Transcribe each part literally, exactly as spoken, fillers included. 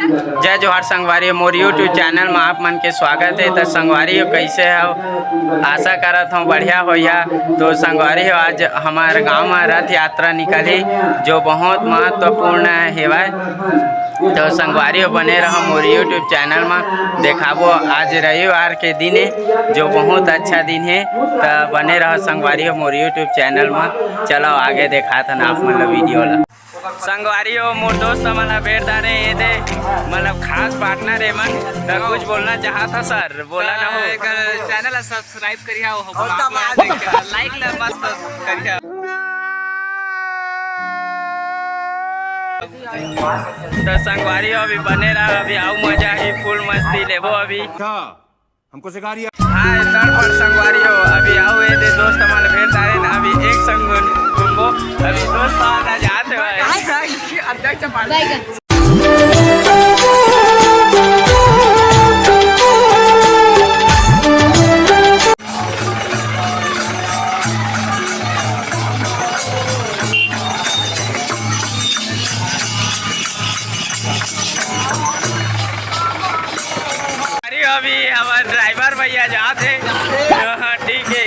जय जोहार संगवारी हो, मोर YouTube चैनल में आप मन के स्वागत है। तो संगवारी हो, कैसे हो? आशा करत हूँ बढ़िया होइहा। तो संगवारी हो, आज हमारे गांव में रथ यात्रा निकली, जो बहुत महत्वपूर्ण हेवय। तो संगवारी हो, बने रहो मोर YouTube चैनल में, देखाबो। आज रविवार के दिन है, जो बहुत अच्छा दिन है। तो बने रहो संगवारी हो मोर YouTube चैनल में। चलो आगे देखात हन आप मन ला वीडियो ला। संगवारी हो, मोर दोस्त मन ला भेंट डारे, ये दे, मतलब खास पार्टनर है मन। तो कुछ बोलना चाहत हा सर, बोला ना हो। एकर चैनल ला सब्सक्राइब करिहा, हो और दबा दे। लाइक ला मस्त करिहा। तो संगवारी हो, अभी बने रहा, अभी आऊ मजा ही, फुल मस्ती लेबो अभी। अच्छा, हमको सिखा रही है। हाँ, तड़पड़ संगवारी हो, अभी आऊ ये दे दोस्त मन भेंट डारे ना, अभी एक संग घूमबो, अभी दोस्त मन जात हे भाई। अध्यक्ष बैगन। अरे अभी हमार ड्राइवर भैया जात हे। हाँ, ठीक है।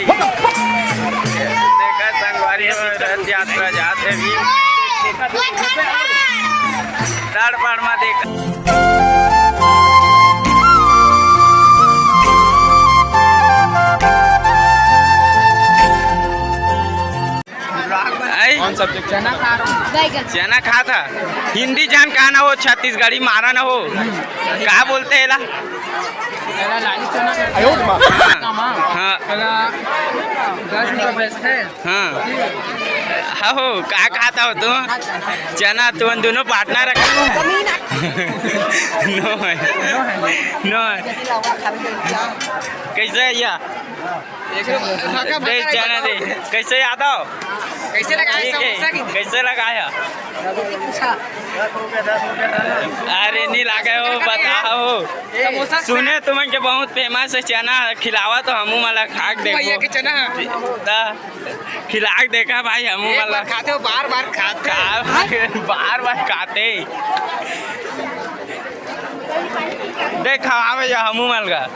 देखा संगवारी हो, रथ यात्रा जात हे अभी। तड़पड़ में देखा। आई? कौन सब्जेक्ट? चना खा रहा हूँ। बैगन। चना खात हा। हिंदी जान का ना हो, छत्तीसगढ़ी मारा ना हो। का बोलते हैं ला? तेरा लाली चना करके अयो माँ। हाँ। हाँ। तेरा दस रुपये बेचते हैं। हाँ। हो, का खाता हो तू? चना, तुम दोनों पार्टनर रखा हो? नो है। नो है। कैसे है या? दे, चना दे। कैसे यादव? कैसे लगा है ठीक है। समोसा की? कैसे लगा है? अरे, नहीं लगा हो, बताओ। समोसा सुने, तुमन के बहुत फेमस है चना, खिलावा तो हमू मन ला खा के भैया देखो। के चना। ता, खिला के देखा भाई, हमू एक मन ला। बार खाते हो, बार बार खाते हो। का-, बार बार खाते। देख, खवावे जा हमू मन ला।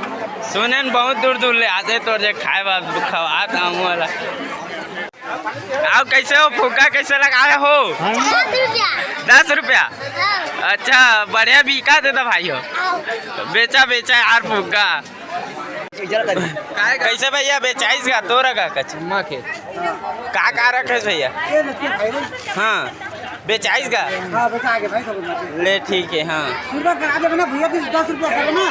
सुने न, बहुत दूर दूर ले आते तोर जे खाए बर, खवात हमू मन ला। आओ, कैसे हो फुग्गा, कैसे लगाए हो? दस रुपया। दस रुपया? हाँ। अच्छा, बढ़िया बिका देता भाई हो। हाँ। बेचा, बेचा यार फुग्गा। कैसे भैया, बेचाइस गा तोरा का कच? अम्मा के। का, का रखे भैया? हाँ, बेचाइस गा? हाँ, बेचा आगे भाई, सब बेचा। ले, ठीक है, हाँ। सुरवा करा देबे ना भैया, दस रुपया कर ना।